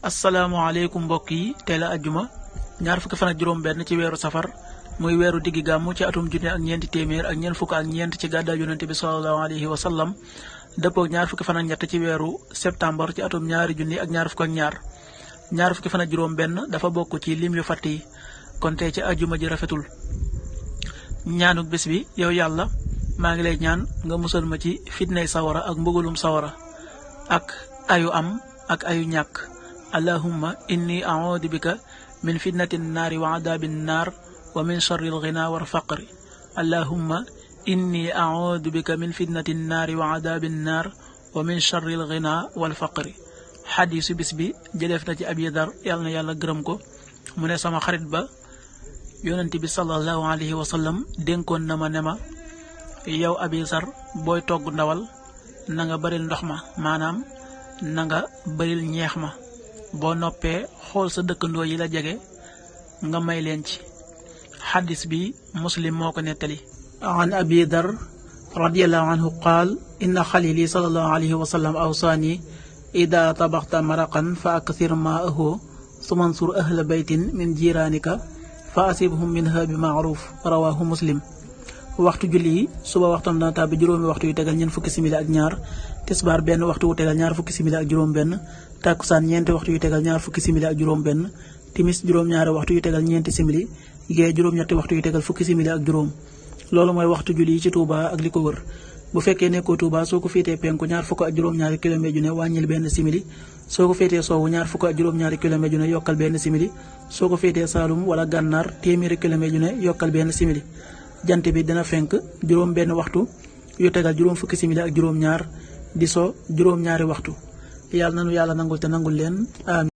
asalaamaaleykum mbokk yi tey la ajjuma ñaar fukki fan ak juróom-benn ci weeru safar muy weeru diggi gàmmu ci atum junne ak ñeenti téeméer ak ñeent fukk ak ñeent ci gàddaay yonente bi sallallahu alayhi wa sallam dëppoo ñaar fukki fan ak ñett ci weeru septembre ci atum ñaari junni ak ñaar fukk ak ñaar fukki fan ak juróom-benn dafa bokk ci lim yu fàtt yi kon tey ci ajjuma ji rafetul. ñaanuk bés bi yow yàlla maa ngi lay ñaan nga musal ma ci fitnay sawara ak mbugalum sawara ak ayu am ak ayu ñàkk. allahumma inni a'udhu bika min fitnatin naari wa adabin naar wa min sharril ghina wal faqri. allahumma inni a'udhu bika min fitnatin naari wa adabin naar wa min sharril ghina wal faqri. xadiisu bis bi jëleef na ci Abi Dar yàlla na yàlla gërëm ko mu ne sama xarit ba yonent bi sallallahu alayhi wa sallam dénkoon na ma ne ma yow Abi Dar booy togg ndawal na nga baril ndox ma maanaam na nga baril ñeex ma boo noppee xool sa dëkkandoo yi la jege nga may leen ci. xadis bi muslim moo ko nettali. an abi dar radiallahu anhu qaal inna xalili sallallahu alayhi wa sallam awsaani ida tabaxta maraqan fa akthir maahu summa ansur ahla baytin min jiraanika fa asibhum minha bi maaruf rawahu muslim. waxtu julli yi suba waxtam dana tàbbi juróomi waxtu yu tegal ñeent fukki simili ak ñaar, tisbaar benn waxtu wu tegal ñaar fukki simili ak juróom benn, tàkkusaan ñeenti waxtu yu tegal ñaar fukki simili ak juróom benn, timis juróom-ñaari waxtu yu tegal ñeenti simili, gee juróom-ñetti waxtu yu tegal fukki simili ak juróom. loolu mooy waxtu julli yi ci Touba ak li ko wër. bu fekkee nekkoo Touba soo ko féetee penku ñaar fukk ak juróom-ñaari kilomètre ju ne wàññil benn simili, soo ko féetee sowwu ñaar fukk ak juróom-ñaari kilomètre ju ne yokkal benn simili, soo ko féetee Saalum wala Gànnaar téeméeri kilomètre ju ne yokkal benn simili. jant bi dina fenk juróom benn waxtu yu tegal juróom fukki simili ak juróom ñaar, di so juróom ñaari waxtu. yàlla nanu yàlla nangul te nangul leen amiin.